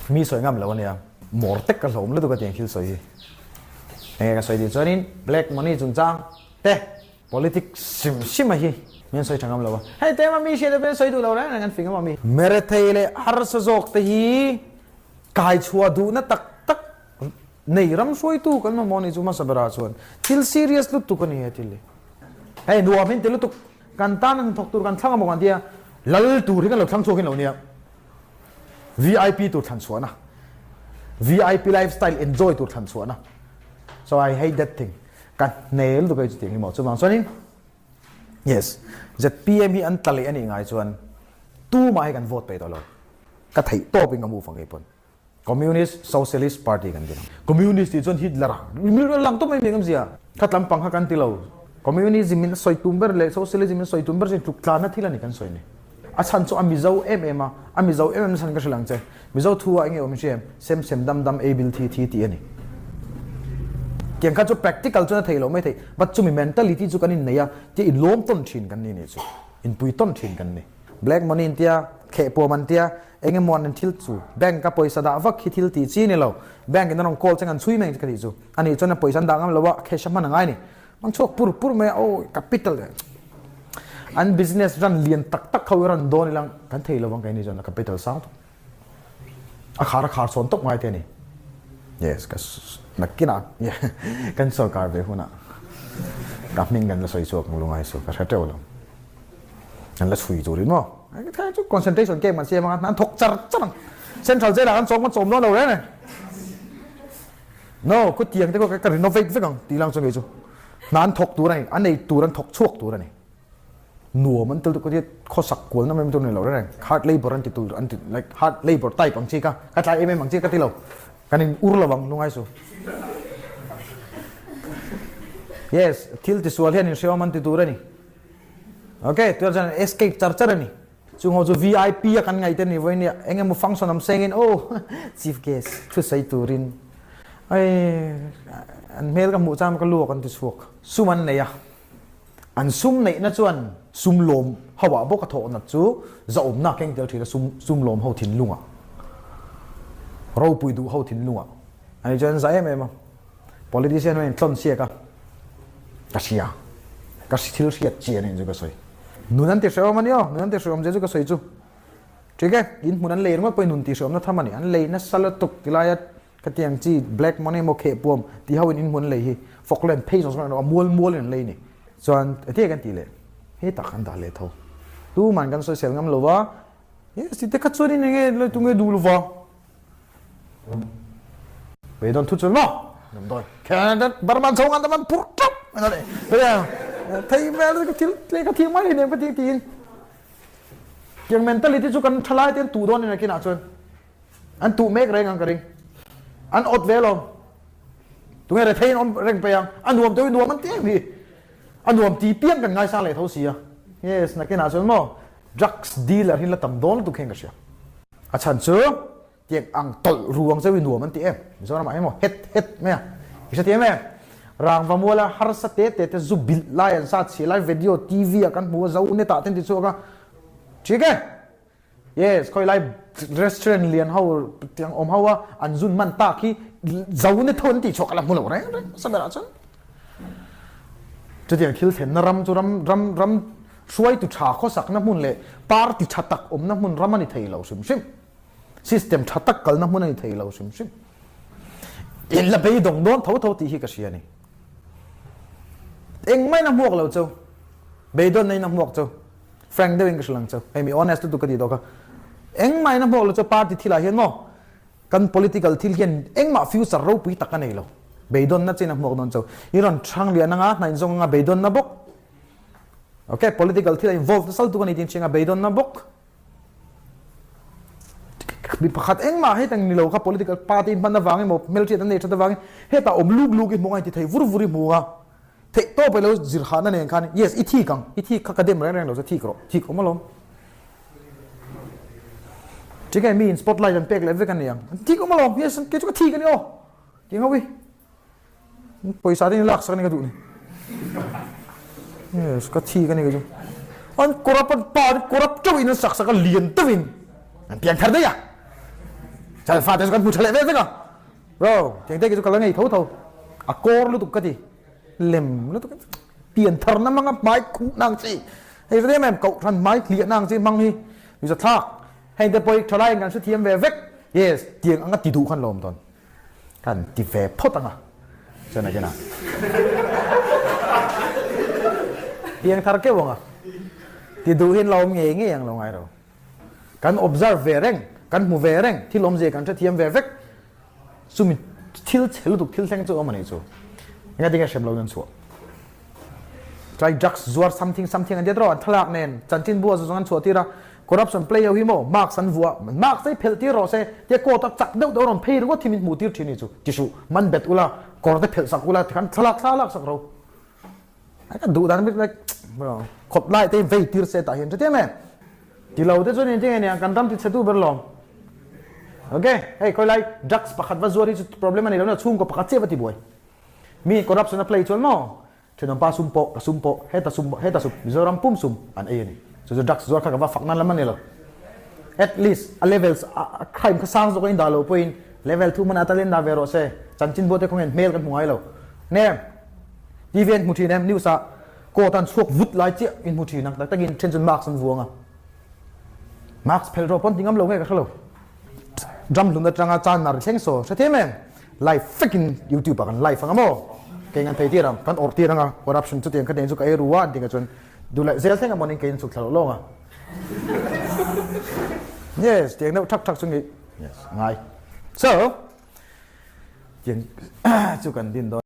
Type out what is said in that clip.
Mi sawi ngam lo ania. Mawr tek ka hlawm lutuk a tiang thil sawi hi. Enge ka sawi tih chuanin black money chungchang te politics hrim hrim a hi min sawi tha ngam lo a. Hei te ema mi hriat te pawhin sawi duh lo reng reng an fing emaw mi. Merethei leh harsa zawk te hi kai chhuah duhna tak tak nei ram hruaitu kan mamawh ni chu hmasa berah chuan thil serious lutuk a ni he thil hi. Hei nuam hin ti lutuk kan tan an thawk tur kan thlang emaw kan tia lal tur hi kan lo thlang chhuak hin lo nia. VIP tur thlan chhuahna VIP lifestyle enjoy tur thlan chhuahna so I hate that thing ka hne lutuk hei chu tih engemaw chuvang chuanin yes ZPM hi an tla leh anih ngai chuan tumah hi kan vote peih tawh lo ka theih tawp in ka move ang keipawn Communist Socialist Party kan ti ang Communist tih chuan Hitler a lang tawp mai mai awmzia kha tlampang kha kan ti lo Communism in a sawi tum ber leh Socialism in a sawi tum ber chu tluk tlanna thil a ni kan sawi ni. A chhan chu a Mizo em em a, a Mizo em em chhan ka hrilh ang che. Mizo thu ah enge awm hria em? Sem sem dam dam ei bil thi thi tih a ni. Tiang kha chu practical chuan a theih loh mai theih, but chumi mentality chu kan innei a, tia inlawm tawn thin kan ni nih chu. Inpui tawn thin kan ni. Black money in tia, kheh puam an tia, enge maw an thil chu bank a pawisa dah vak hi thil tih chi ni lo. Bank in an rawn call cheng an chhui mai ang che ka tih chu. Anih chuan a pawisa an dah ngam lo a, cash a hman a ngai ni. An chhuak pur pur mai a, aw capital an business ran lian tak tak ho hi ran dawn ilang kan thei lovang keini chuan a capital sang tawp a khar a khar chhawn tawp ngai te a ni. Yes, ka nakinah kan sorkar ve hunah ka hming kan la sawi chhuak ang lungai chu ka hre teuh lo. Kan la chhui turin maw chu concentration camp kan siam anga an thawk char char ang. Central jail ah kan chawm kan chawm dawn lo reng e. No, khutiang te pawh ka renovate vek ang tih lang chu ngei chu. Hna an thawk tur a ni, a nei tur an thawk chhuak tur a ni. Nuam an tel tuk ka khawsak kualna mai tur a ni lo reng reng. Hard labour an ti tur an ti like hard labour type ang chi kha ka tlai em em ang chi ka ti lo. Kan in ur lo ang lungai su. Yes, thil tisual hian inhreawm an ti tur a ni. Okay, tunah chuan an escape char char a ni. Chung ho chu VIP a kan ngaih te ni vawi nia eng emaw function awm seng in aw chief guest thusawi turin ai an hmel ka hmuh chang ka luak an ti chhuak. Sum an nei a, an sum neihna chuan sum lawm ho ah bawk a thawh nat chu zahawmna a keng tel thin a sum sum lawm ho thinlung ah ropui duh ho thinlung ah ani chuan an zah em em a politician ho in tlawn siak a ka hria ka thil hriat chian in chu ka sawi. Nun an ti hrehawm a ni aw, nun an ti hrehawm zia chu ka sawi chu. Ṭhik e, in hmun an lei ringawt pawhin nun ti hrehawmna tham a ni. An lei nasa lutuk ti laia khatiang chi black money emaw kheh puam ti ho in in hmun an lei hi Falkland phei zawng zawng erawh a mual mual in an lei a ni. Chuan enge kan tih leh he tak an dah leh tho. Tuman kan sawisel ngam lo va, yes ti te kha chuan in enge tunge duh lo va. Beidawn thu chuan maw damdawi khen Burma chho ngan taman phur tap mai ni thei vel ka thil tle ka thil mai hinem ka ti tiin tiang mentality chu kan thalai te an tu dawn in akinah chuan an tu mek reng ang ka ring an awt ve lawm tunge re thei an awm reng pe ang a nuam te nuam an ti em hi a nuam ti piang kan ngaisang leh tho sia yes nakinah chuan maw drugs dealer hin la tam dawn lutuk hian ka hria A chhan chu tiang ang tawlh ruang cheu i nuam an ti em? Mizoramah hian maw het het mai a, i hre thiam em? Rangva muala harsa te te te zu bilh lai an sa chhia lai video TV ah kan hmu a, zo net ah te an ti chhuak a, Thik e? Yes, khawi lai restaurant lian ho tiang awm ho a an zun man tak hi zo net ho an tih chhuak a la hmu lo reng reng hmasa berah chuan. Chutiang thil thlenna ram chu ram ram ram Hruaitu tha khawsakna hmun leh party tha tak awmna hmun ram a ni thei lo hrim hrim. System tha tak kalna hmun a ni thei lo hrim hrim. In la beidawng dawn tho tho tih hi ka hria a ni. Engmah in a hmuak lo chu. Beidawnna in a hmuak chu. Frank deuhin ka hrilh ang chu. Hei mi honest lutuk ka tih tawh kha. Engmah in a hmuak lo chu party thilah hian maw kan political thil hian engmah future ropui tak a nei lo. Beidawnna chin a hmuak dawn chu. I rawn hrang lian anga, hna inzawng anga beidawnna bawk. Ok, political thil a involve nasa lutuk a ni tih an hria beidawnna bawk. Mi pakhat engmah hetang ni lo kha political party hman avang emaw hmelhriat an nei that avangin hetah awm luk luk i hmu ang i ti thei vur vur i hmu a. Theih tawp ilo zir hahna nen khan yes i thik ang, i thik kha ka dem reng reng lo che thik rawh, thik awm alawm. Tinge mi in spotlight an pek leh vek a ni ang, thik awm alawm, yes kei chu ka thik a ni aw, ti ang ho i. Pawisa te in lak sak a ni ka duh ni. Yes, ka thi ka ni ka chu. An corrupt an pa corrupt teuh in an sak sak a lian teuh in an pian thar daih a. Chuan fate chu kan hmu tha leh vel vek a. Bro, tiang te ki chu ka la ngei tho tho. A kawr lutuk ka ti. Lem lutuk pian tharna hmanga hmai khuhna ang chi. Hei hre em em kohhran hmai hliahna ang chi hmang hi mi zathlak. Heng te pawh hi thalaiin kan hrethiam ve vek. Yes, tiang anga ti duh khan lawm dawn. Kan ti ve phawt anga chuan a kena piang thar keuh anga ti duh hian la awm ngei ngei ang lo ngai ro. Kan observe ve reng, kan hmu ve reng, thil awmzia kan hrethiam ve vek. Chumi thil chhe lutuk thil thleng chu awm a nih chu. Enga tinge hrem lo in an chhuah. Tlai drugs zuar something something an ti a tawh an thlalak nen chanchin bu a zawng an chhuah tir a, corruption play ho hi maw marks an vuah marks te hi phelh tir rawh se tia court a chak deuh deuh a rawn phei ringawt hi min hmuh tir thin ni chu ti suh man bet ula kawr te phelh sak ula tikhan thlalak thlalak sak ro a ka duh dan like khawp lai te vei tir se tah hian hre em em ti lo te chuan engtin nge niang kan ram ti chhe tu ber lawm okay hei khawi lai drugs pakhat va zuar hi chu problem a nei lo na chhungkaw pakhat chiah va ti buai Mi corruption a play chuan maw thenawmpa sum pawh ka sum pawh heta sum pawh heta sum Mizoram pum sum an ei a ni. Chu chu drugs zuar kha ka va fak nan lam a ni lo. At least a levels a crime kha sang zawk a indah lo pawhin level thu hmanah tal indah ve rawh se. Chanchin buate khawnge hmel kan hmu ngai lo. Nge TV an hmu thin em news ah court an chhuak vut lai chiah in hmu thin ang tak takin then chuan mask an vuang a. Mask phelh rawh pawn ti ngam lo nge ka hre lo. Drum hlun atanga chan mar thleng saw hre them em? Live vekin youtube ah kan live anga maw? Kei ngan thei tir ang, kan awrh tir anga corruption chutiang kha nen chu ka ei ru a an ti kha chuan duh leh zel thleng amawnin kei an chhuk thla loh lawng a. Yes, tiang deuh thak thak chu ngi yes ngai. So, tiang chu kan din dawn.